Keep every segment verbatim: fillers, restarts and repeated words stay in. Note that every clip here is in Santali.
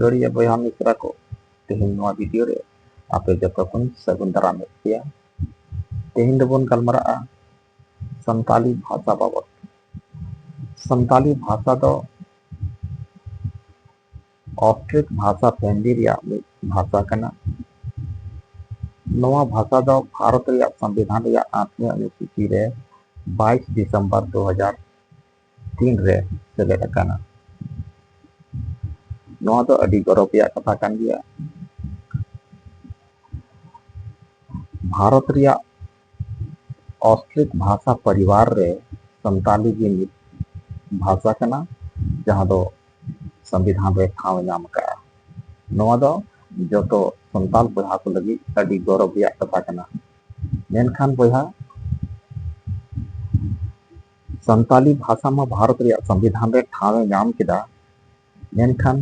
ᱫᱩᱞᱟᱹᱲᱤᱭᱟᱹ ᱵᱚᱭᱦᱟ ᱢᱤᱥᱨᱟ ᱠᱚ, ᱛᱮᱦᱮᱧ ᱱᱚᱣᱟ ᱵᱷᱤᱰᱤᱭᱳ ᱨᱮ ᱟᱯᱮ ᱡᱚᱛᱚ ᱠᱚᱧ ᱥᱟᱹᱜᱩᱱ ᱫᱟᱨᱟᱢᱮᱫ ᱯᱮᱭᱟ᱾ ᱛᱮᱦᱮᱧ ᱫᱚᱵᱚᱱ ᱜᱟᱞᱢᱟᱨᱟᱜᱼᱟ ᱥᱟᱱᱛᱟᱞᱤ ᱵᱷᱟᱥᱟ ᱵᱟᱵᱚᱛ᱾ ᱥᱟᱱᱛᱟᱞᱤ ᱵᱷᱟᱥᱟ ᱫᱚ ᱚᱥᱴᱨᱤᱠ ᱵᱷᱟᱥᱟ ᱯᱷᱮᱢᱤᱞᱤ ᱨᱮᱭᱟᱜ ᱢᱤᱫ ᱵᱷᱟᱥᱟ ᱠᱟᱱᱟ᱾ ᱱᱚᱣᱟ ᱵᱷᱟᱥᱟ ᱫᱚ ᱵᱷᱟᱨᱚᱛ ᱨᱮᱭᱟᱜ ᱥᱚᱝᱵᱤᱫᱷᱟᱱ ᱨᱮᱭᱟᱜ ᱟᱴᱷᱨᱚ ᱚᱱᱩᱥᱩᱪᱤ ᱨᱮ ᱵᱟᱭᱤᱥ ᱰᱤᱥᱮᱢᱵᱚᱨ ᱫᱩ ᱦᱟᱡᱟᱨ ᱛᱤᱱ ᱨᱮ ᱥᱮᱞᱮᱫ ᱟᱠᱟᱱᱟ᱾ ᱱᱚᱣᱟ ᱫᱚ ᱟᱹᱰᱤ ᱜᱚᱨᱚᱵᱽ ᱨᱮᱭᱟᱜ ᱠᱟᱛᱷᱟ ᱠᱟᱱ ᱜᱮᱭᱟ᱾ ᱵᱷᱟᱨᱚᱛ ᱨᱮᱭᱟᱜ ᱚᱥᱴᱨᱤᱠ ᱵᱷᱟᱥᱟ ᱯᱚᱨᱤᱵᱟᱨ ᱨᱮ ᱥᱟᱱᱛᱟᱞᱤ ᱜᱮ ᱢᱤᱫ ᱵᱷᱟᱥᱟ ᱠᱟᱱᱟ, ᱡᱟᱦᱟᱸ ᱫᱚ ᱥᱚᱝᱵᱤᱫᱷᱟᱱ ᱨᱮ ᱴᱷᱟᱶ ᱮ ᱧᱟᱢ ᱟᱠᱟᱫᱼᱟ᱾ ᱱᱚᱣᱟ ᱫᱚ ᱡᱚᱛᱚ ᱥᱟᱱᱛᱟᱞ ᱵᱚᱭᱦᱟ ᱠᱚ ᱞᱟᱹᱜᱤᱫ ᱟᱹᱰᱤ ᱜᱚᱨᱚᱵᱽ ᱨᱮᱭᱟᱜ ᱠᱟᱛᱷᱟ ᱠᱟᱱᱟ᱾ ᱢᱮᱱᱠᱷᱟᱱ ᱵᱚᱭᱦᱟ, ᱥᱟᱱᱛᱟᱞᱤ ᱵᱷᱟᱥᱟ ᱢᱟ ᱵᱷᱟᱨᱚᱛ ᱨᱮᱭᱟᱜ ᱥᱚᱝᱵᱤᱫᱷᱟᱱ ᱨᱮ ᱴᱷᱟᱶ ᱮ ᱧᱟᱢ ᱠᱮᱫᱟ, ᱢᱮᱱᱠᱷᱟᱱ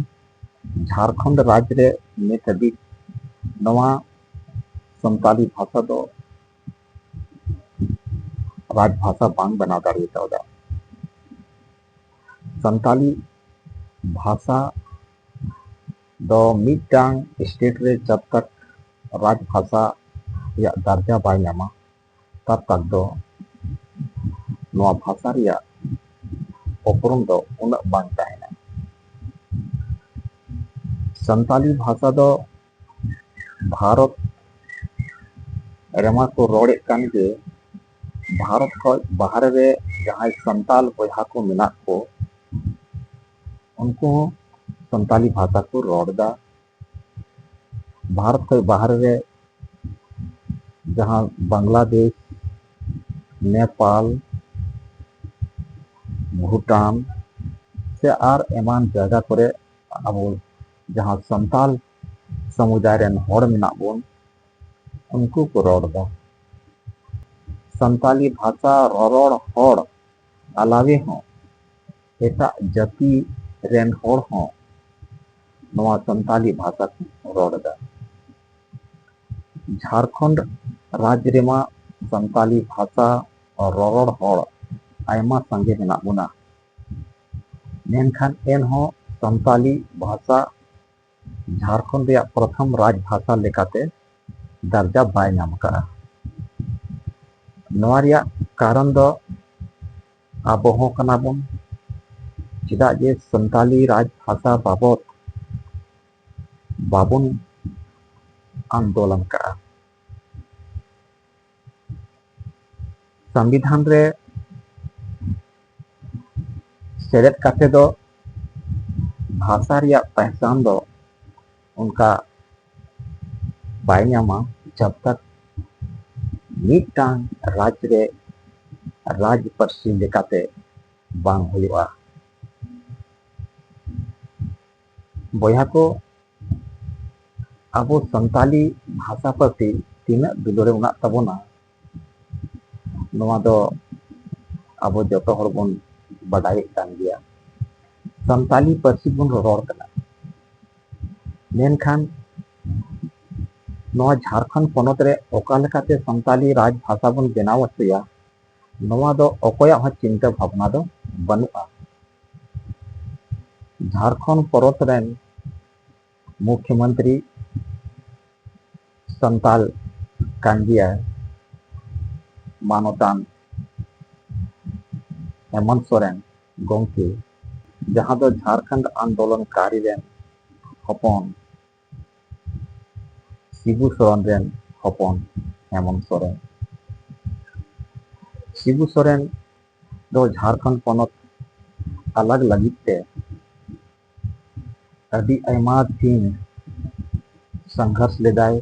ᱡᱷᱟᱲᱠᱷᱚᱸᱰ ᱨᱟᱡᱽ ᱨᱮ ᱱᱤᱛ ᱦᱟᱹᱵᱤᱡ ᱱᱚᱣᱟ ᱥᱟᱱᱛᱟᱞᱤ ᱵᱷᱟᱥᱟ ᱫᱚ ᱨᱟᱡᱽ ᱵᱷᱟᱥᱟ ᱵᱟᱝ ᱵᱮᱱᱟᱣ ᱫᱟᱲᱮ ᱠᱟᱣᱫᱟ᱾ ᱥᱟᱱᱛᱟᱞᱤ ᱵᱷᱟᱥᱟ ᱫᱚ ᱢᱤᱫᱴᱟᱝ ᱥᱴᱮᱴ ᱨᱮ ᱡᱟᱵ ᱛᱟᱠ ᱨᱟᱡᱽ ᱵᱷᱟᱥᱟ ᱨᱮᱭᱟᱜ ᱫᱟᱨᱡᱟ ᱵᱟᱭ ᱧᱟᱢᱟ, ᱛᱟᱵ ᱛᱟᱠ ᱫᱚ ᱱᱚᱣᱟ ᱵᱷᱟᱥᱟ ᱨᱮᱭᱟᱜ ᱩᱯᱨᱩᱢ ᱫᱚ ᱩᱱᱟᱹᱜ ᱵᱟᱝ ᱛᱟᱦᱮᱱᱟ᱾ ᱥᱟᱱᱛᱟᱞᱤ ᱵᱷᱟᱥᱟ ᱫᱚ ᱵᱷᱟᱨᱚᱛ ᱨᱮᱢᱟ ᱠᱚ ᱨᱚᱲᱮᱫ ᱠᱟᱱ ᱜᱮ, ᱵᱷᱟᱨᱚᱛ ᱠᱷᱚᱱ ᱵᱟᱦᱨᱮ ᱨᱮ ᱡᱟᱦᱟᱸᱭ ᱥᱟᱱᱛᱟᱞ ᱵᱚᱭᱦᱟ ᱠᱚ ᱢᱮᱱᱟᱜ ᱠᱚ, ᱩᱱᱠᱩ ᱦᱚᱸ ᱥᱟᱱᱛᱟᱞᱤ ᱵᱷᱟᱥᱟ ᱠᱚ ᱨᱚᱲ ᱮᱫᱟ᱾ ᱵᱷᱟᱨᱚᱛ ᱠᱷᱚᱱ ᱵᱟᱦᱨᱮ ᱨᱮ ᱡᱟᱦᱟᱸ ᱵᱟᱝᱞᱟᱫᱮᱥ, ᱱᱮᱯᱟᱞ, ᱵᱷᱩᱴᱟᱱ ᱥᱮ ᱟᱨ ᱮᱢᱟᱱ ᱡᱟᱭᱜᱟ ᱠᱚᱨᱮ ᱟᱵᱚ ᱡᱟᱦᱟᱸ ᱥᱟᱱᱛᱟᱞ ᱥᱚᱢᱩᱫᱟᱭ ᱨᱮᱱ ᱦᱚᱲ ᱢᱮᱱᱟᱜ ᱵᱚᱱ, ᱩᱱᱠᱩ ᱠᱚ ᱨᱚᱲ ᱮᱫᱟ᱾ ᱥᱟᱱᱛᱟᱞᱤ ᱵᱷᱟᱥᱟ ᱨᱚᱨᱚᱲ ᱦᱚᱲ ᱟᱞᱟᱣᱮ ᱦᱚᱸ ᱮᱴᱟᱜ ᱡᱟᱹᱛᱤ ᱨᱮᱱ ᱦᱚᱲ ᱦᱚᱸ ᱱᱚᱣᱟ ᱥᱟᱱᱛᱟᱞᱤ ᱵᱷᱟᱥᱟ ᱠᱚ ᱨᱚᱲ ᱮᱫᱟ᱾ ᱡᱷᱟᱲᱠᱷᱚᱸᱰ ᱨᱟᱡᱽ ᱨᱮᱢᱟ ᱥᱟᱱᱛᱟᱞᱤ ᱵᱷᱟᱥᱟ ᱨᱚᱨᱚᱲ ᱦᱚᱲ ᱟᱭᱢᱟ ᱥᱟᱸᱜᱮ ᱢᱮᱱᱟᱜ ᱵᱚᱱᱟ, ᱢᱮᱱᱠᱷᱟᱱ ᱮᱱᱦᱚᱸ ᱥᱟᱱᱛᱟᱞᱤ ᱵᱷᱟᱥᱟ ᱡᱷᱟᱲᱠᱷᱚᱸᱰ ᱨᱮᱭᱟᱜ ᱯᱨᱚᱛᱷᱚᱢ ᱨᱟᱡᱽ ᱵᱷᱟᱥᱟ ᱞᱮᱠᱟᱛᱮ ᱫᱟᱨᱡᱟ ᱵᱟᱭ ᱧᱟᱢ ᱟᱠᱟᱫᱼᱟ᱾ ᱱᱚᱣᱟ ᱨᱮᱭᱟᱜ ᱠᱟᱨᱚᱱ ᱫᱚ ᱟᱵᱚ ᱦᱚᱸ ᱠᱟᱱᱟ ᱵᱚᱱ, ᱪᱮᱫᱟᱜ ᱡᱮ ᱥᱟᱱᱛᱟᱞᱤ ᱨᱟᱡᱽ ᱵᱷᱟᱥᱟ ᱵᱟᱵᱚᱛ ᱵᱟᱵᱚᱱ ᱟᱱᱫᱳᱞᱚᱱ ᱠᱟᱜᱼᱟ᱾ ᱥᱚᱝᱵᱤᱫᱷᱟᱱ ᱨᱮ ᱥᱮᱞᱮᱫ ᱠᱟᱛᱮ ᱫᱚ ᱵᱷᱟᱥᱟ ᱨᱮᱭᱟᱜ ᱯᱮᱦᱪᱟᱱ ᱫᱚ ᱚᱱᱠᱟ ᱵᱟᱭ ᱧᱟᱢᱟ, ᱡᱟᱵ ᱛᱟᱠ ᱢᱤᱫᱴᱟᱝ ᱨᱟᱡᱽ ᱨᱮ ᱨᱟᱡᱽ ᱯᱟᱹᱨᱥᱤ ᱞᱮᱠᱟᱛᱮ ᱵᱟᱝ ᱦᱩᱭᱩᱜᱼᱟ᱾ ᱵᱚᱭᱦᱟ ᱠᱚ, ᱟᱵᱚ ᱥᱟᱱᱛᱟᱞᱤ ᱵᱷᱟᱥᱟ ᱯᱟᱹᱨᱥᱤ ᱛᱤᱱᱟᱹᱜ ᱫᱩᱞᱟᱹᱲ ᱢᱮᱱᱟᱜ ᱛᱟᱵᱚᱱᱟ, ᱱᱚᱣᱟ ᱫᱚ ᱟᱵᱚ ᱡᱚᱛᱚ ᱦᱚᱲ ᱵᱚᱱ ᱵᱟᱰᱟᱭᱮᱫ ᱠᱟᱱ ᱜᱮᱭᱟ᱾ ᱥᱟᱱᱛᱟᱞᱤ ᱯᱟᱹᱨᱥᱤ ᱵᱚᱱ ᱨᱚᱨᱚᱲ ᱠᱟᱱᱟ, ᱢᱮᱱᱠᱷᱟᱱ ᱱᱚᱣᱟ ᱡᱷᱟᱲᱠᱷᱚᱸᱰ ᱯᱚᱱᱚᱛ ᱨᱮ ᱚᱠᱟ ᱞᱮᱠᱟᱛᱮ ᱥᱟᱱᱛᱟᱞᱤ ᱨᱟᱡᱽ ᱵᱷᱟᱥᱟ ᱵᱚᱱ ᱵᱮᱱᱟᱣ ᱦᱚᱪᱚᱭᱟ, ᱱᱚᱣᱟ ᱫᱚ ᱚᱠᱚᱭᱟᱜ ᱦᱚᱸ ᱪᱤᱱᱛᱟᱹ ᱵᱷᱟᱵᱽᱱᱟ ᱫᱚ ᱵᱟᱹᱱᱩᱜᱼᱟ᱾ ᱡᱷᱟᱲᱠᱷᱚᱸᱰ ᱯᱚᱱᱚᱛ ᱨᱮᱱ ᱢᱩᱠᱷᱭᱚᱢᱚᱱᱛᱨᱤ ᱥᱟᱱᱛᱟᱞ ᱠᱟᱱ ᱜᱮᱭᱟᱭ ᱢᱟᱱᱚᱛᱟᱱ ᱦᱮᱢᱚᱱᱛ ᱥᱚᱨᱮᱱ ᱜᱚᱢᱠᱮ, ᱡᱟᱦᱟᱸ ᱫᱚ ᱡᱷᱟᱲᱠᱷᱚᱸᱰ ᱟᱱᱫᱳᱞᱚᱱᱠᱟᱨᱤ ᱨᱮᱱ ᱦᱚᱯᱚᱱ ᱥᱤᱵᱩ ᱥᱚᱨᱮᱱ ᱨᱮᱱ ᱦᱚᱯᱚᱱ ᱦᱮᱢᱚᱱᱛ ᱥᱚᱨᱮᱱ᱾ ᱥᱤᱵᱩ ᱥᱚᱨᱮᱱ ᱫᱚ ᱡᱷᱟᱲᱠᱷᱚᱸᱰ ᱯᱚᱱᱚᱛ ᱟᱞᱟᱜᱽ ᱞᱟᱹᱜᱤᱫ ᱛᱮ ᱟᱹᱰᱤ ᱟᱭᱢᱟ ᱫᱤᱱ ᱥᱚᱝᱜᱷᱚᱨᱥ ᱞᱮᱫᱟᱭ᱾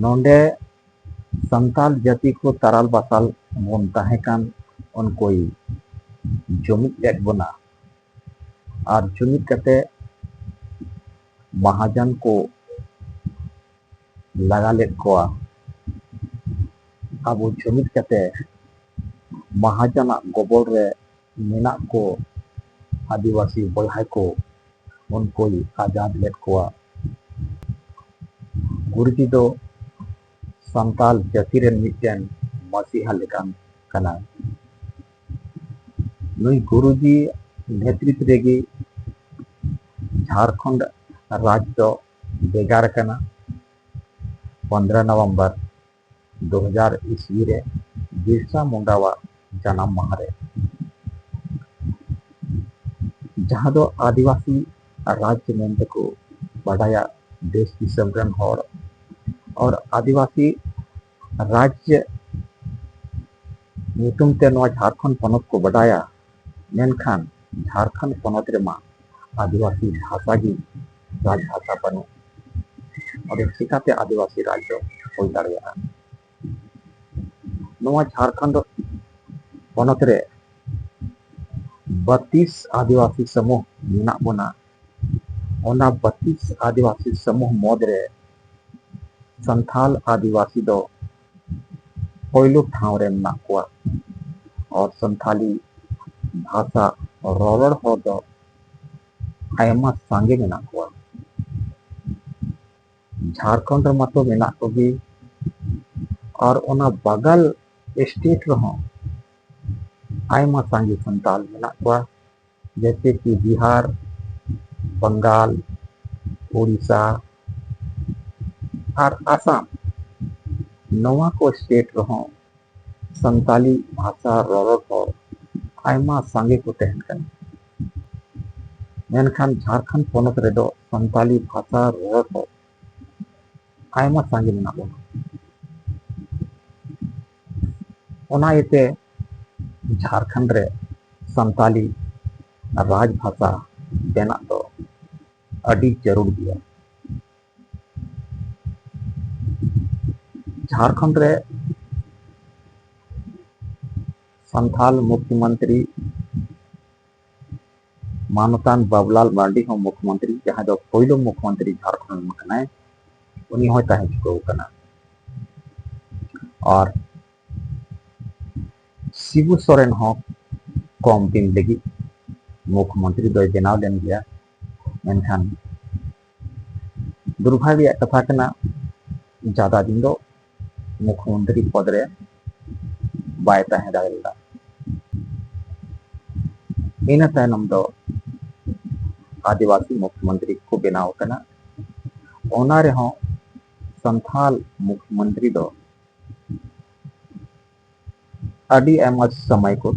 ᱱᱚᱰᱮ ᱥᱟᱱᱛᱟᱞ ᱡᱟᱹᱛᱤ ᱠᱚ ᱛᱟᱨᱟᱞ ᱵᱟᱥᱟᱞ ᱵᱚᱱ ᱛᱟᱦᱮᱸ ᱠᱟᱱ, ᱩᱱᱠᱩᱭ ᱡᱩᱢᱤᱫ ᱞᱮᱫ ᱵᱚᱱᱟ᱾ ᱟᱨ ᱡᱩᱢᱤᱫ ᱠᱟᱛᱮ ᱢᱟᱦᱟᱡᱚᱱ ᱠᱚ ᱞᱟᱜᱟ ᱞᱮᱫ ᱠᱚᱣᱟ᱾ ᱟᱵᱚ ᱡᱩᱢᱤᱫ ᱠᱟᱛᱮ ᱢᱟᱦᱟᱡᱚᱱᱟᱜ ᱜᱚᱵᱚᱞ ᱨᱮ ᱢᱮᱱᱟᱜ ᱠᱚ ᱟᱹᱫᱤᱵᱟᱹᱥᱤ ᱵᱚᱭᱦᱟ ᱠᱚ, ᱩᱱᱠᱩᱭ ᱟᱡᱟᱫ ᱞᱮᱫ ᱠᱚᱣᱟ᱾ ᱜᱩᱨᱩᱡᱤ ᱫᱚ ᱥᱟᱱᱛᱟᱞ ᱡᱟᱹᱛᱤ ᱨᱮᱱ ᱢᱤᱫᱴᱮᱱ ᱢᱟᱹᱥᱤᱦᱟ ᱞᱮᱠᱟᱱ ᱠᱟᱱᱟᱭ᱾ ᱱᱩᱭ ᱜᱩᱨᱩᱡᱤ ᱱᱮᱛᱨᱤᱛ ᱨᱮᱜᱮ ᱡᱷᱟᱲᱠᱷᱚᱸᱰ ᱨᱟᱡᱽ ᱫᱚ ᱵᱷᱮᱜᱟᱨ ᱟᱠᱟᱱᱟ ᱯᱚᱱᱫᱽᱨᱚ ᱱᱚᱵᱷᱮᱢᱵᱚᱨ ᱫᱩ ᱦᱟᱡᱟᱨ ᱤᱥᱣᱤ ᱨᱮ ᱵᱤᱨᱥᱟ ᱢᱩᱱᱰᱟᱣᱟᱜ ᱡᱟᱱᱟᱢ ᱢᱟᱦᱟ ᱨᱮ, ᱡᱟᱦᱟᱸ ᱫᱚ ᱟᱹᱫᱤᱵᱟᱹᱥᱤ ᱨᱟᱡᱽ ᱢᱮᱱᱛᱮ ᱠᱚ ᱵᱟᱰᱟᱭᱟ ᱫᱮᱥ ᱫᱤᱥᱚᱢ ᱨᱮᱱ ᱦᱚᱲ᱾ ᱟᱨ ᱟᱹᱫᱤᱵᱟᱹᱥᱤ ᱨᱟᱡᱽ ᱧᱩᱛᱩᱢ ᱛᱮ ᱱᱚᱣᱟ ᱡᱷᱟᱲᱠᱷᱚᱸᱰ ᱯᱚᱱᱚᱛ ᱠᱚ ᱵᱟᱰᱟᱭᱟ, ᱢᱮᱱᱠᱷᱟᱱ ᱡᱷᱟᱲᱠᱷᱚᱸᱰ ᱯᱚᱱᱚᱛ ᱨᱮᱢᱟ ᱟᱹᱫᱤᱵᱟᱹᱥᱤ ᱵᱷᱟᱥᱟ ᱜᱮ ᱨᱟᱡᱽ ᱵᱷᱟᱥᱟ ᱵᱟᱹᱱᱩᱜ᱾ ᱟᱫᱚ ᱪᱤᱠᱟᱛᱮ ᱟᱹᱫᱤᱵᱟᱹᱥᱤ ᱨᱟᱡᱽ ᱫᱚ ᱦᱩᱭ ᱫᱟᱲᱮᱭᱟᱜᱼᱟ? ᱱᱚᱣᱟ ᱡᱷᱟᱲᱠᱷᱚᱸᱰ ᱯᱚᱱᱚᱛ ᱨᱮ ᱵᱟᱹᱛᱤᱥ ᱟᱹᱫᱤᱵᱟᱹᱥᱤ ᱥᱟᱢᱩᱦ ᱢᱮᱱᱟᱜ ᱵᱚᱱᱟ᱾ ᱚᱱᱟ ᱵᱟᱹᱛᱤᱥ ᱟᱹᱫᱤᱵᱟᱹᱥᱤ ᱥᱟᱢᱩᱦ ᱢᱩᱫᱽᱨᱮ ᱥᱟᱱᱛᱷᱟᱞ ᱟᱹᱫᱤᱵᱟᱹᱥᱤ ᱫᱚ ᱯᱳᱭᱞᱳ ᱴᱷᱟᱶ ᱨᱮ ᱢᱮᱱᱟᱜ ᱠᱚᱣᱟ᱾ ᱟᱨ ᱥᱟᱱᱛᱷᱟᱞᱤ ᱵᱷᱟᱥᱟ ᱨᱚᱨᱚᱲ ᱦᱚᱲ ᱫᱚ ᱟᱭᱢᱟ ᱥᱟᱸᱜᱮ ᱢᱮᱱᱟᱜ ᱠᱚᱣᱟ᱾ ᱡᱷᱟᱲᱠᱷᱚᱸᱰ ᱨᱮᱢᱟ ᱛᱚ ᱢᱮᱱᱟᱜ ᱠᱚᱜᱮ, ᱟᱨ ᱚᱱᱟ ᱵᱟᱜᱟᱞ ᱥᱴᱮᱴ ᱨᱮᱦᱚᱸ ᱟᱭᱢᱟ ᱥᱟᱸᱜᱮ ᱥᱟᱱᱛᱟᱞ ᱢᱮᱱᱟᱜ ᱠᱚᱣᱟ, ᱡᱮᱭᱥᱮ ᱠᱤ ᱵᱤᱦᱟᱨ, ᱵᱟᱝᱜᱟᱞ, ᱳᱰᱤᱥᱟ ᱟᱨ ᱟᱥᱟᱢ, ᱱᱚᱣᱟ ᱠᱚ ᱥᱴᱮᱴ ᱨᱮᱦᱚᱸ ᱥᱟᱱᱛᱟᱞᱤ ᱵᱷᱟᱥᱟ ᱨᱚᱨᱚᱲ ᱦᱚᱲ ᱟᱭᱢᱟ ᱥᱟᱸᱜᱮ ᱠᱚ ᱛᱟᱦᱮᱱ ᱠᱟᱱᱟ᱾ ᱢᱮᱱᱠᱷᱟᱱ ᱡᱷᱟᱲᱠᱷᱚᱸᱰ ᱯᱚᱱᱚᱛ ᱨᱮᱫᱚ ᱥᱟᱱᱛᱟᱞᱤ ᱵᱷᱟᱥᱟ ᱨᱚᱨᱚᱲ ᱦᱚᱲ ᱟᱭᱢᱟ ᱥᱟᱸᱜᱮ ᱢᱮᱱᱟᱜ ᱵᱚᱱᱟ᱾ ᱚᱱᱟ ᱤᱭᱟᱹᱛᱮ ᱡᱷᱟᱲᱠᱷᱚᱸᱰ ᱨᱮ ᱥᱟᱱᱛᱟᱞᱤ ᱨᱟᱡᱽ ᱵᱷᱟᱥᱟ ᱵᱮᱱᱟᱜ ᱫᱚ ᱟᱹᱰᱤ ᱡᱟᱹᱨᱩᱲ ᱜᱮᱭᱟ᱾ ᱡᱷᱟᱲᱠᱷᱚᱸᱰ ᱨᱮ ᱥᱟᱱᱛᱟᱞ ᱢᱩᱠᱷᱭᱚᱢᱚᱱᱛᱨᱤ ᱢᱟᱱᱚᱛᱟᱱ ᱵᱟᱵᱩᱞᱟᱞ ᱢᱟᱨᱰᱤ ᱦᱚᱸ ᱢᱩᱠᱷᱭᱚᱢᱚᱱᱛᱨᱤ, ᱡᱟᱦᱟᱸᱭ ᱫᱚ ᱯᱳᱭᱞᱳ ᱢᱩᱠᱷᱭᱚᱢᱚᱱᱛᱨᱤ ᱡᱷᱟᱲᱠᱷᱚᱸᱰ ᱨᱮᱱ ᱠᱟᱱᱟᱭ, ᱩᱱᱤ ᱦᱚᱸᱭ ᱛᱟᱦᱮᱸ ᱪᱩᱠᱟᱹᱣ ᱠᱟᱱᱟ᱾ ᱟᱨ ᱥᱤᱵᱩ ᱥᱚᱨᱮᱱ ᱦᱚᱸ ᱠᱚᱢ ᱫᱤᱱ ᱞᱟᱹᱜᱤᱫ ᱢᱩᱠᱷᱭᱚᱢᱚᱱᱛᱨᱤ ᱫᱚᱭ ᱵᱮᱱᱟᱣ ᱞᱮᱱ ᱜᱮᱭᱟ, ᱢᱮᱱᱠᱷᱟᱱ ᱫᱩᱨᱵᱷᱟᱜᱽ ᱨᱮᱭᱟᱜ ᱠᱟᱛᱷᱟ ᱠᱟᱱᱟ, ᱡᱟᱫᱟ ᱫᱤᱱ ᱫᱚ ᱢᱩᱠᱷᱭᱚᱢᱚᱱᱛᱨᱤ ᱯᱚᱫ ᱨᱮ ᱵᱟᱭ ᱛᱟᱦᱮᱸ ᱫᱟᱲᱮ ᱞᱮᱫᱟ᱾ ᱤᱱᱟᱹ ᱛᱟᱭᱱᱚᱢ ᱫᱚ ᱟᱹᱫᱤᱵᱟᱹᱥᱤ ᱢᱩᱠᱷᱭᱚᱢᱚᱱᱛᱨᱤ ᱠᱚ ᱵᱮᱱᱟᱣ ᱟᱠᱟᱱᱟ᱾ ᱚᱱᱟ ᱨᱮᱦᱚᱸ ᱥᱟᱱᱛᱷᱟᱞ ᱢᱩᱠᱷᱭᱚᱢᱚᱱᱛᱨᱤ ᱫᱚ ᱟᱹᱰᱤ ᱟᱭᱢᱟ ᱥᱚᱢᱚᱭ ᱠᱚ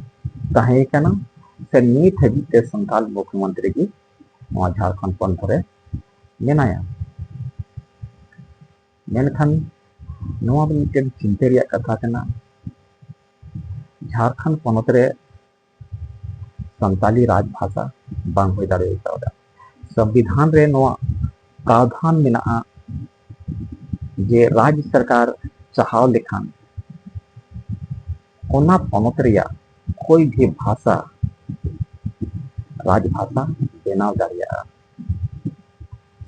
ᱛᱟᱦᱮᱸ ᱠᱟᱱᱟ, ᱥᱮ ᱱᱤᱛ ᱦᱟᱹᱵᱤᱡ ᱛᱮ ᱥᱟᱱᱛᱟᱞ ᱢᱩᱠᱷᱭᱚᱢᱚᱱᱛᱨᱤ ᱜᱮ ᱱᱚᱣᱟ ᱡᱷᱟᱲᱠᱷᱚᱸᱰ ᱯᱚᱱᱚᱛ ᱨᱮ ᱢᱮᱱᱟᱭᱟ᱾ ᱢᱮᱱᱠᱷᱟᱱ ᱱᱚᱣᱟ ᱫᱚ ᱢᱤᱫᱴᱮᱱ ᱪᱤᱱᱛᱟᱹ ᱨᱮᱭᱟᱜ ᱠᱟᱛᱷᱟ ᱠᱟᱱᱟ, ᱡᱷᱟᱲᱠᱷᱚᱸᱰ ᱯᱚᱱᱚᱛ ᱨᱮ ᱥᱟᱱᱛᱟᱞᱤ ᱨᱟᱡᱽ ᱵᱷᱟᱥᱟ ᱵᱟᱝ ᱦᱩᱭ ᱫᱟᱲᱮ ᱠᱟᱣᱫᱟ᱾ ᱥᱚᱝᱵᱤᱫᱷᱟᱱ ᱨᱮ ᱱᱚᱣᱟ ᱯᱨᱟᱣᱫᱷᱟᱱ ᱢᱮᱱᱟᱜᱼᱟ ᱡᱮ ᱨᱟᱡᱽ ᱥᱚᱨᱠᱟᱨ ᱪᱟᱦᱟᱣ ᱞᱮᱠᱷᱟᱱ ᱚᱱᱟ ᱯᱚᱱᱚᱛ ᱨᱮᱭᱟᱜ ᱠᱳᱭ ᱵᱷᱤ ᱵᱷᱟᱥᱟ ᱨᱟᱡᱽ ᱵᱷᱟᱥᱟ ᱵᱮᱱᱟᱣ ᱫᱟᱲᱮᱭᱟᱜᱼᱟ᱾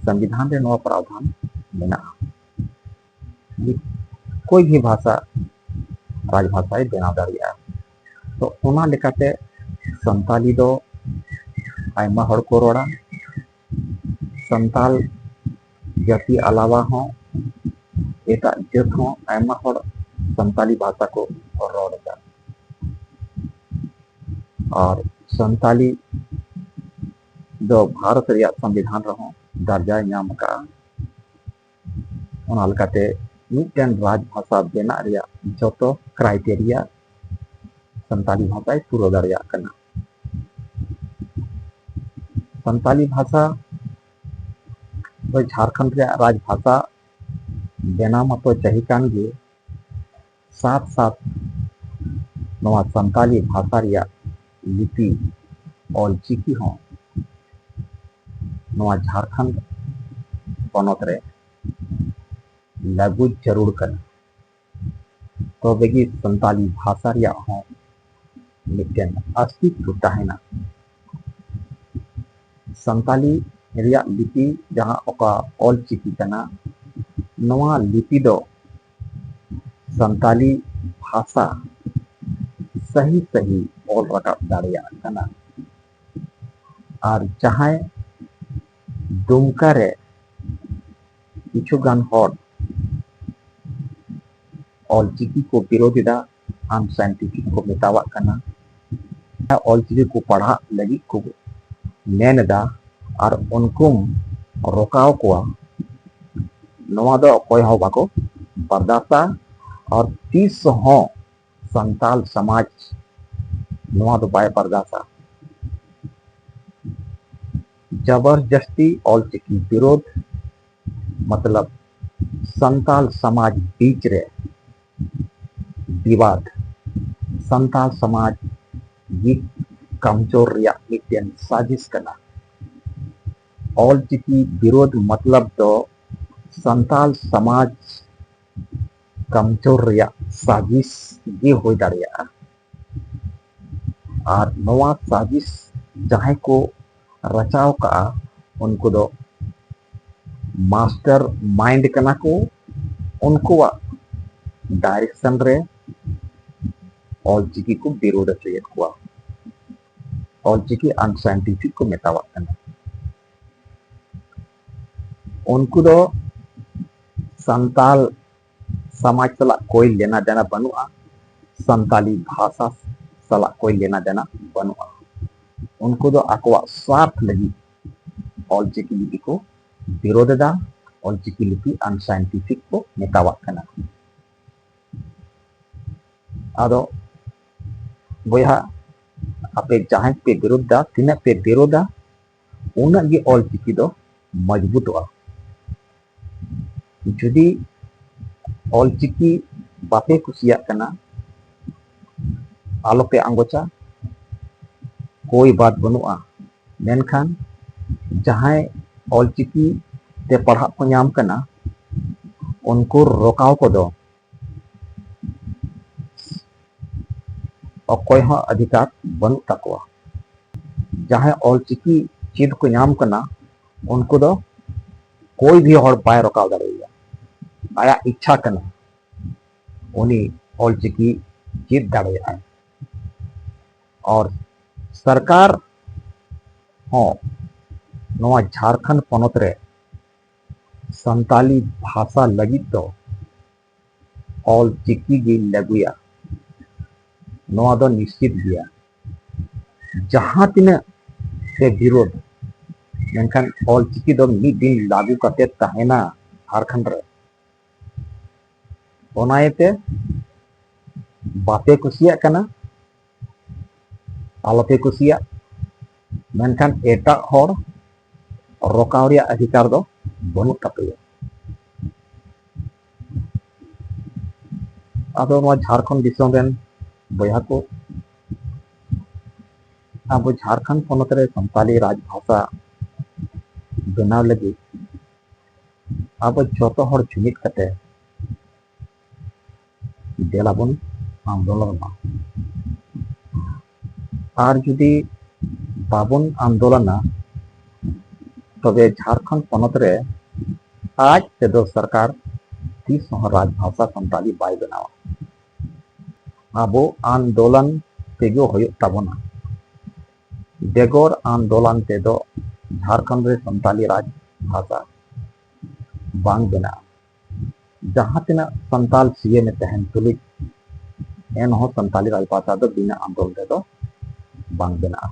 ᱥᱚᱝᱵᱤᱫᱷᱟᱱ ᱨᱮ ᱱᱚᱣᱟ ᱯᱨᱟᱣᱫᱷᱟᱱ ᱢᱮᱱᱟᱜᱼᱟ᱾ ᱠᱳᱭ ᱵᱷᱤ ᱵᱷᱟᱥᱟ ᱨᱟᱡᱽ ᱵᱷᱟᱥᱟᱭ ᱵᱮᱱᱟᱣ ᱫᱟᱲᱮᱭᱟᱜᱼᱟ᱾ ᱛᱚ ᱚᱱᱟ ᱞᱮᱠᱟᱛᱮ ᱥᱟᱱᱛᱟᱞᱤ ᱫᱚ ᱟᱭᱢᱟ ᱦᱚᱲ ᱠᱚ ᱨᱚᱲᱟ᱾ ᱥᱟᱱᱛᱟᱞ ᱡᱟᱹᱛᱤ ᱟᱞᱟᱣᱟ ᱦᱚᱸ ᱮᱴᱟᱜ ᱡᱟᱹᱛ ᱦᱚᱸ ᱟᱭᱢᱟ ᱦᱚᱲ ᱥᱟᱱᱛᱟᱞᱤ ᱵᱷᱟᱥᱟ ᱠᱚ ᱨᱚᱲ ᱮᱫᱟ᱾ ᱟᱨ ᱥᱟᱱᱛᱟᱞᱤ ᱫᱚ ᱵᱷᱟᱨᱚᱛ ᱨᱮᱭᱟᱜ ᱥᱚᱝᱵᱤᱫᱷᱟᱱ ᱨᱮᱦᱚᱸ ᱫᱟᱨᱡᱟᱭ ᱧᱟᱢ ᱟᱠᱟᱫᱼᱟ᱾ ᱚᱱᱟ ᱞᱮᱠᱟᱛᱮ ᱢᱤᱫᱴᱮᱱ ᱨᱟᱡᱽ ᱵᱷᱟᱥᱟ ᱵᱮᱱᱟᱜ ᱨᱮᱭᱟᱜ ᱡᱚᱛᱚ ᱠᱨᱟᱭᱴᱮᱨᱤᱭᱟ ᱥᱟᱱᱛᱟᱞᱤ ᱵᱷᱟᱥᱟᱭ ᱯᱩᱨᱟᱹᱣ ᱫᱟᱲᱮᱭᱟᱜ ᱠᱟᱱᱟ᱾ ᱥᱟᱱᱛᱟᱞᱤ ᱵᱷᱟᱥᱟ ᱫᱚ ᱡᱷᱟᱲᱠᱷᱚᱸᱰ ᱨᱮᱭᱟᱜ ᱨᱟᱡᱽ ᱵᱷᱟᱥᱟ ᱵᱮᱱᱟᱣ ᱢᱟᱛᱚ ᱪᱟᱹᱦᱤ ᱠᱟᱱ ᱜᱮ, ᱥᱟᱛ ᱥᱟᱛ ᱱᱚᱣᱟ ᱥᱟᱱᱛᱟᱞᱤ ᱵᱷᱟᱥᱟ ᱨᱮᱭᱟᱜ ᱞᱤᱯᱤ ᱚᱞ ᱪᱤᱠᱤ ᱦᱚᱸ ᱱᱚᱣᱟ ᱡᱷᱟᱲᱠᱷᱚᱸᱰ ᱯᱚᱱᱚᱛ ᱨᱮ ᱞᱟᱹᱜᱩ ᱡᱟᱹᱨᱩᱲ ᱠᱟᱱᱟ᱾ ᱛᱚᱵᱮ ᱜᱮ ᱥᱟᱱᱛᱟᱞᱤ ᱵᱷᱟᱥᱟ ᱨᱮᱭᱟᱜ ᱦᱚᱸ ᱢᱤᱫᱴᱮᱱ ᱚᱥᱛᱤᱛᱛᱚ ᱛᱟᱦᱮᱱᱟ᱾ ᱥᱟᱱᱛᱟᱞᱤ ᱨᱮᱭᱟᱜ ᱞᱤᱯᱤ ᱡᱟᱦᱟᱸ ᱚᱠᱟ ᱚᱞ ᱪᱤᱠᱤ ᱠᱟᱱᱟ, ᱱᱚᱣᱟ ᱞᱤᱯᱤ ᱫᱚ ᱥᱟᱱᱛᱟᱞᱤ ᱵᱷᱟᱥᱟ ᱥᱟᱹᱦᱤ ᱥᱟᱹᱦᱤ ᱚᱞ ᱨᱟᱠᱟᱵ ᱫᱟᱲᱮᱭᱟᱜ ᱠᱟᱱᱟ᱾ ᱟᱨ ᱡᱟᱦᱟᱸᱭ ᱫᱩᱢᱠᱟ ᱨᱮ ᱠᱤᱪᱷᱩ ᱜᱟᱱ ᱦᱚᱲ ᱚᱞ ᱪᱤᱠᱤ ᱠᱚ ᱵᱤᱨᱳᱫ ᱮᱫᱟ, ᱟᱱᱥᱟᱭᱮᱱᱴᱤᱯᱷᱤᱠ ᱠᱚ ᱢᱮᱛᱟᱣᱟᱜ ᱠᱟᱱᱟ, ᱚᱞ ᱪᱤᱠᱤ ᱠᱚ ᱯᱟᱲᱦᱟᱜ ᱞᱟᱹᱜᱤᱫ ᱠᱚ ᱢᱮᱱ ᱮᱫᱟ, ᱟᱨ ᱩᱱᱠᱩᱢ ᱨᱚᱠᱟᱣ ᱠᱚᱣᱟ, ᱱᱚᱣᱟ ᱫᱚ ᱚᱠᱚᱭ ᱦᱚᱸ ᱵᱟᱠᱚ ᱵᱟᱨᱫᱟᱥᱛᱟ᱾ ᱟᱨ ᱛᱤᱥ ᱦᱚᱸ ᱥᱟᱱᱛᱟᱞ ᱥᱚᱢᱟᱡᱽ ᱱᱚᱣᱟ ᱫᱚ ᱵᱟᱭ ᱵᱟᱨᱫᱟᱥᱛᱟ᱾ ᱡᱟᱵᱟᱨ ᱡᱟᱹᱥᱛᱤ ᱚᱞᱪᱤᱠᱤ ᱵᱤᱨᱳᱫᱷ, ᱢᱚᱛᱞᱚᱵ ᱥᱟᱱᱛᱟᱞ ᱥᱚᱢᱟᱡᱽ ᱵᱤᱪ ᱨᱮ ᱵᱤᱵᱟᱫ, ᱥᱟᱱᱛᱟᱞ ᱥᱚᱢᱟᱡᱽ ᱜᱮ ᱠᱟᱢᱡᱳᱨ ᱨᱮᱭᱟᱜ ᱢᱤᱫᱴᱮᱱ ᱥᱟᱡᱤᱥ ᱠᱟᱱᱟ᱾ ᱚᱞᱪᱤᱠᱤ ᱵᱤᱨᱳᱫᱷ ᱢᱚᱛᱞᱚᱵ ᱫᱚ ᱥᱟᱱᱛᱟᱞ ᱥᱚᱢᱟᱡᱽ ᱠᱟᱢᱡᱳᱨ ᱨᱮᱭᱟᱜ ᱥᱟᱡᱤᱥ ᱜᱮ ᱦᱩᱭ ᱫᱟᱲᱮᱭᱟᱜᱼᱟ᱾ ᱟᱨ ᱱᱚᱣᱟ ᱥᱟᱡᱤᱥ ᱡᱟᱦᱟᱸᱭ ᱠᱚ ᱨᱟᱪᱟᱣ ᱠᱟᱜᱼᱟ, ᱩᱱᱠᱩ ᱫᱚ ᱢᱟᱥᱴᱟᱨ ᱢᱟᱭᱤᱱᱰ ᱠᱟᱱᱟ ᱠᱚ᱾ ᱩᱱᱠᱩᱣᱟᱜ ᱰᱟᱭᱨᱮᱠᱥᱚᱱ ᱨᱮ ᱚᱞᱪᱤᱠᱤ ᱠᱚ ᱵᱤᱨᱳᱫ ᱦᱚᱪᱚᱭᱮᱫ ᱠᱚᱣᱟ᱾ ᱚᱞᱪᱤᱠᱤ ᱟᱱᱥᱟᱭᱮᱱᱴᱤᱯᱷᱤᱠ ᱠᱚ ᱢᱮᱛᱟᱣᱟᱜ ᱠᱟᱱᱟ᱾ ᱩᱱᱠᱩ ᱫᱚ ᱥᱟᱱᱛᱟᱞ ᱥᱚᱢᱟᱡᱽ ᱥᱟᱞᱟᱜ ᱠᱚᱭ ᱞᱮᱱᱟ ᱫᱮᱱᱟ ᱵᱟᱹᱱᱩᱜᱼᱟ, ᱥᱟᱱᱛᱟᱞᱤ ᱵᱷᱟᱥᱟ ᱥᱟᱞᱟᱜ ᱠᱚᱭ ᱞᱮᱱᱟ ᱫᱮᱱᱟ ᱵᱟᱹᱱᱩᱜᱼᱟ᱾ ᱩᱱᱠᱩ ᱫᱚ ᱟᱠᱚᱣᱟᱜ ᱥᱣᱟᱨᱛᱷ ᱞᱟᱹᱜᱤᱫ ᱚᱞᱪᱤᱠᱤ ᱞᱤᱯᱤ ᱠᱚ ᱵᱤᱨᱳᱫ ᱮᱫᱟ, ᱚᱞᱪᱤᱠᱤ ᱞᱤᱯᱤ ᱟᱱᱥᱟᱭᱮᱱᱴᱤᱯᱷᱤᱠ ᱠᱚ ᱢᱮᱛᱟᱣᱟᱜ ᱠᱟᱱᱟ᱾ ᱟᱫᱚ ᱵᱚᱭᱦᱟ, ᱟᱯᱮ ᱡᱟᱦᱟᱸᱭ ᱯᱮ ᱵᱤᱨᱳᱫ ᱫᱟ, ᱛᱤᱱᱟᱹᱜ ᱯᱮ ᱵᱤᱨᱳᱫᱟ, ᱩᱱᱟᱹᱜ ᱜᱮ ᱚᱞᱪᱤᱠᱤ ᱫᱚ ᱢᱚᱡᱽᱵᱩᱛᱚᱜᱼᱟ᱾ ᱡᱩᱫᱤ ᱚᱞᱪᱤᱠᱤ ᱵᱟᱯᱮ ᱠᱩᱥᱤᱭᱟᱜ ᱠᱟᱱᱟ, ᱟᱞᱚᱯᱮ ᱟᱸᱜᱚᱪᱟ, ᱠᱳᱭ ᱵᱟᱛ ᱵᱟᱹᱱᱩᱜᱼᱟ᱾ ᱢᱮᱱᱠᱷᱟᱱ ᱡᱟᱦᱟᱸᱭ ᱚᱞᱪᱤᱠᱤ ᱛᱮ ᱯᱟᱲᱦᱟᱜ ᱠᱚ ᱧᱟᱢ ᱠᱟᱱᱟ, ᱩᱱᱠᱩ ᱨᱚᱠᱟᱣ ᱠᱚᱫᱚ ᱚᱠᱚᱭ ᱦᱚᱸ ᱚᱫᱷᱤᱠᱟᱨ ᱵᱟᱹᱱᱩᱜ ᱛᱟᱠᱚᱣᱟ᱾ ᱡᱟᱦᱟᱸᱭ ᱚᱞᱪᱤᱠᱤ ᱪᱮᱫ ᱠᱚ ᱧᱟᱢ ᱠᱟᱱᱟ, ᱩᱱᱠᱩ ᱫᱚ ᱠᱳᱭ ᱵᱷᱤ ᱦᱚᱲ ᱵᱟᱭ ᱨᱚᱠᱟᱣ ᱫᱟᱲᱮᱭᱟᱭᱟ᱾ ᱟᱭᱟᱜ ᱤᱪᱪᱷᱟ ᱠᱟᱱᱟ, ᱩᱱᱤ ᱚᱞᱪᱤᱠᱤ ᱪᱮᱫ ᱫᱟᱲᱮᱭᱟᱜᱼᱟᱭ᱾ ᱟᱨ ᱥᱚᱨᱠᱟᱨ ᱦᱚᱸ ᱱᱚᱣᱟ ᱡᱷᱟᱲᱠᱷᱚᱸᱰ ᱯᱚᱱᱚᱛ ᱨᱮ ᱥᱟᱱᱛᱟᱞᱤ ᱵᱷᱟᱥᱟ ᱞᱟᱹᱜᱤᱫ ᱫᱚ ᱚᱞ ᱪᱤᱠᱤ ᱜᱮ ᱞᱟᱹᱜᱩᱭᱟ, ᱱᱚᱣᱟ ᱫᱚ ᱱᱤᱥᱪᱤᱛ ᱜᱮᱭᱟ᱾ ᱡᱟᱦᱟᱸ ᱛᱤᱱᱟᱹᱜ ᱯᱮ ᱵᱤᱨᱳᱫᱷ, ᱢᱮᱱᱠᱷᱟᱱ ᱚᱞᱪᱤᱠᱤ ᱫᱚ ᱢᱤᱫ ᱫᱤᱱ ᱞᱟᱹᱜᱩ ᱠᱟᱛᱮ ᱛᱟᱦᱮᱱᱟ ᱡᱷᱟᱲᱠᱷᱚᱸᱰ ᱨᱮ᱾ ᱚᱱᱟ ᱤᱭᱟᱹᱛᱮ ᱵᱟᱯᱮ ᱠᱩᱥᱤᱭᱟᱜ ᱠᱟᱱᱟ, ᱟᱞᱚᱯᱮ ᱠᱩᱥᱤᱭᱟᱜ, ᱢᱮᱱᱠᱷᱟᱱ ᱮᱴᱟᱜ ᱦᱚᱲ ᱨᱚᱠᱟᱣ ᱨᱮᱭᱟᱜ ᱚᱫᱷᱤᱠᱟᱨ ᱫᱚ ᱵᱟᱹᱱᱩᱜ ᱛᱟᱯᱮᱭᱟ᱾ ᱟᱫᱚ ᱱᱚᱣᱟ ᱡᱷᱟᱲᱠᱷᱚᱸᱰ ᱫᱤᱥᱚᱢ ᱨᱮᱱ ᱵᱚᱭᱦᱟ ᱠᱚ, ᱟᱵᱚ ᱡᱷᱟᱲᱠᱷᱚᱸᱰ ᱯᱚᱱᱚᱛ ᱨᱮ ᱥᱟᱱᱛᱟᱞᱤ ᱨᱟᱡᱽ ᱵᱷᱟᱥᱟ ᱵᱮᱱᱟᱣ ᱞᱟᱹᱜᱤᱫ ᱟᱵᱚ ᱡᱚᱛᱚ ᱦᱚᱲ ᱡᱩᱢᱤᱫ ᱠᱟᱛᱮ ᱫᱮᱞᱟ ᱵᱚᱱ ᱟᱱᱫᱳᱞᱚᱱ ᱢᱟ᱾ ᱟᱨ ᱡᱩᱫᱤ ᱵᱟᱵᱚᱱ ᱟᱱᱫᱳᱞᱚᱱᱟ, ᱛᱚᱵᱮ ᱡᱷᱟᱲᱠᱷᱚᱸᱰ ᱯᱚᱱᱚᱛ ᱨᱮ ᱟᱡ ᱛᱮᱫᱚ ᱥᱚᱨᱠᱟᱨ ᱛᱤᱥ ᱦᱚᱸ ᱨᱟᱡᱽ ᱵᱷᱟᱥᱟ ᱥᱟᱱᱛᱟᱞᱤ ᱵᱟᱭ ᱵᱮᱱᱟᱣᱟ᱾ ᱟᱵᱚ ᱟᱱᱫᱳᱞᱚᱱ ᱛᱮᱜᱮ ᱦᱩᱭᱩᱜ ᱛᱟᱵᱚᱱᱟ᱾ ᱵᱮᱜᱚᱨ ᱟᱱᱫᱳᱞᱚᱱ ᱛᱮᱫᱚ ᱡᱷᱟᱲᱠᱷᱚᱸᱰ ᱨᱮ ᱥᱟᱱᱛᱟᱞᱤ ᱨᱟᱡᱽ ᱵᱷᱟᱥᱟ ᱵᱟᱝ ᱵᱮᱱᱟᱜᱼᱟ᱾ ᱡᱟᱦᱟᱸ ᱛᱤᱱᱟᱹᱜ ᱥᱟᱱᱛᱟᱞ ᱥᱤ ᱮᱢ ᱮ ᱛᱟᱦᱮᱱ ᱛᱩᱞᱩᱡ, ᱮᱱᱦᱚᱸ ᱥᱟᱱᱛᱟᱞᱤ ᱨᱟᱡᱽ ᱵᱷᱟᱥᱟ ᱫᱚ ᱵᱤᱱᱟᱹ ᱟᱱᱫᱳᱞᱚᱱ ᱛᱮᱫᱚ ᱵᱟᱝ ᱵᱮᱱᱟᱜᱼᱟ᱾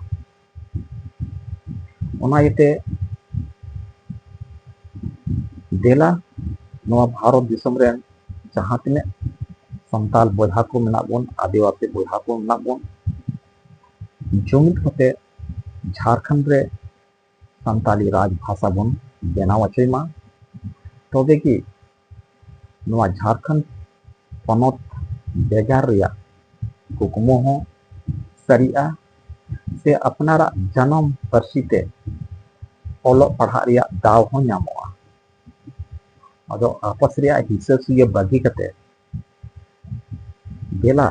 ᱚᱱᱟ ᱤᱭᱟᱹᱛᱮ ᱫᱮᱞᱟ ᱱᱚᱣᱟ ᱵᱷᱟᱨᱚᱛ ᱫᱤᱥᱚᱢ ᱨᱮᱱ ᱡᱟᱦᱟᱸ ᱛᱤᱱᱟᱹᱜ ᱥᱟᱱᱛᱟᱞ ᱵᱚᱭᱦᱟ ᱠᱚ ᱢᱮᱱᱟᱜ ᱵᱚᱱ, ᱟᱹᱫᱤᱵᱟᱹᱥᱤ ᱵᱚᱭᱦᱟ ᱠᱚ ᱢᱮᱱᱟᱜ ᱵᱚᱱ, ᱡᱩᱢᱤᱫ ᱠᱟᱛᱮ ᱡᱷᱟᱲᱠᱷᱚᱸᱰ ᱨᱮ ᱥᱟᱱᱛᱟᱞᱤ ᱨᱟᱡᱽ ᱵᱷᱟᱥᱟ ᱵᱚᱱ ᱵᱮᱱᱟᱣ ᱦᱚᱪᱚᱭ ᱢᱟ᱾ ᱛᱚᱵᱮ ᱜᱮ ᱱᱚᱣᱟ ᱡᱷᱟᱲᱠᱷᱚᱸᱰ ᱯᱚᱱᱚᱛ ᱵᱷᱮᱜᱟᱨ ᱨᱮᱭᱟᱜ ᱠᱩᱠᱢᱩ ᱦᱚᱸ ᱥᱟᱹᱨᱤᱜᱼᱟ, ᱥᱮ ᱟᱯᱱᱟᱨᱟᱜ ᱡᱟᱱᱟᱢ ᱯᱟᱹᱨᱥᱤ ᱛᱮ ᱚᱞᱚᱜ ᱯᱟᱲᱦᱟᱜ ᱨᱮᱭᱟᱜ ᱫᱟᱣ ᱦᱚᱸ ᱧᱟᱢᱚᱜᱼᱟ᱾ ᱟᱫᱚ ᱟᱯᱟᱥ ᱨᱮᱭᱟᱜ ᱦᱤᱥᱟᱹ ᱥᱩᱭᱟᱹ ᱵᱟᱹᱜᱤ ᱠᱟᱛᱮ ᱫᱮᱞᱟ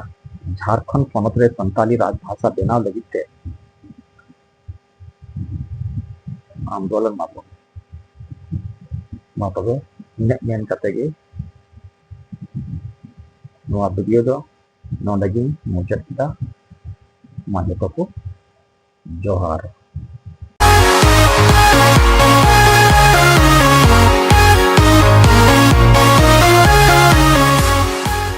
ᱡᱷᱟᱲᱠᱷᱚᱸᱰ ᱯᱚᱱᱚᱛ ᱨᱮ ᱥᱟᱱᱛᱟᱞᱤ ᱨᱟᱡᱽ ᱵᱷᱟᱥᱟ ᱵᱮᱱᱟᱣ ᱞᱟᱹᱜᱤᱫ ᱛᱮ ᱟᱱᱫᱳᱞᱚᱱ ᱢᱟᱵᱚᱱ᱾ ᱢᱟ ᱛᱚᱵᱮ ᱤᱱᱟᱹᱜ ᱢᱮᱱ ᱠᱟᱛᱮ ᱜᱮ ᱱᱚᱣᱟ ᱵᱷᱤᱰᱤᱭᱳ ᱫᱚ ᱱᱚᱰᱮ ᱜᱤᱧ ᱢᱩᱪᱟᱹᱫ ᱠᱮᱫᱟ᱾ ᱢᱟ ᱡᱚᱛᱚ ᱠᱚ ᱡᱚᱦᱟᱨ᱾